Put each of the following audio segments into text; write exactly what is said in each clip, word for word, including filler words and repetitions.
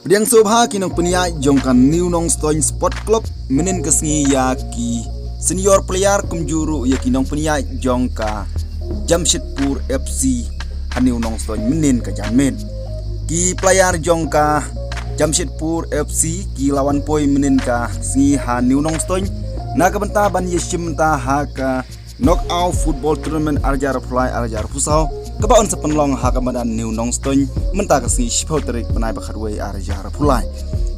Pdiang sngewbha ki nongpynïaid jong ka New Nongstoiñ Sport Club, mynnin ka sngi ïa ki senior player kumjuh ruh ïa ki nongpynïaid jong ka Jamshedpur F C ha New Nongstoiñ mynnin ka janmiet. Ki player jong ka Jamshedpur F C ki la wan poi mynnin ka sngi ha New Nongstoiñ na ka bynta ban ïashim bynta ha ka Knockout Football Tournament ar hajar arphew lai ar hajar arphew saw, kaba yn sa pynlong ha ka madan New Nongstoiñ mynta ka sngi shiphew tarik bnai ba khatwei ar hajar arphew lai.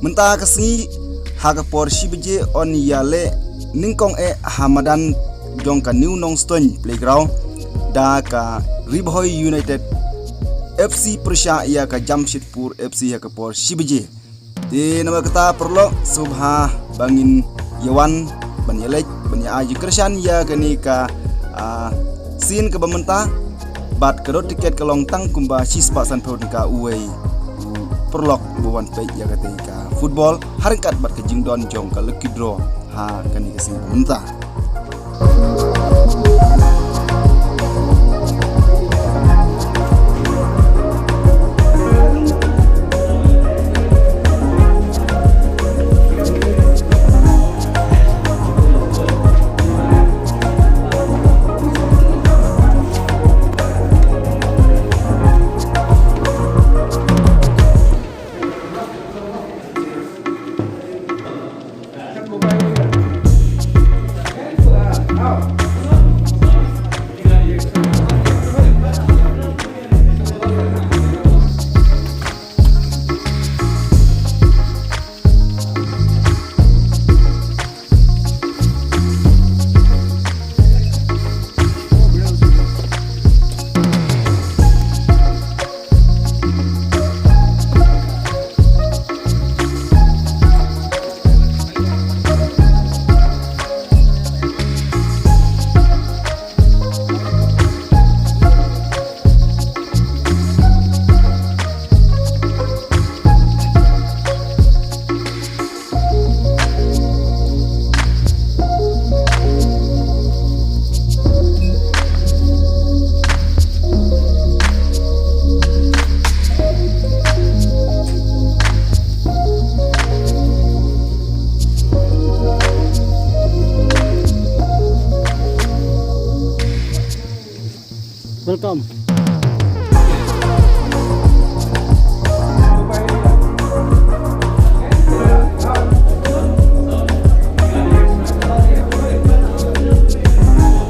Mynta ka sngi ha ka por shi baje yn ïaleh nyngkong eh ha madan jong ka New Nongstoiñ Playground da ka Ri Bhoi United F C pyrshah ïa ka Jamshedpur F C ha ka por shi baje. Te namar kata paralok, sngewbha ba ngin ïawan ban ïaleit ban ïa ai jingkyrshan ïa kane ka, ah, sien kaba mynta. Bad ka dor tiket ka long tang kumba shispah sanphew tyngka uwei u paralok ba wan peit ïa katei ka football ha ryngkat bad ka jingdon jong ka lucky draw ha kane ka sien kaba mynta. Welcome.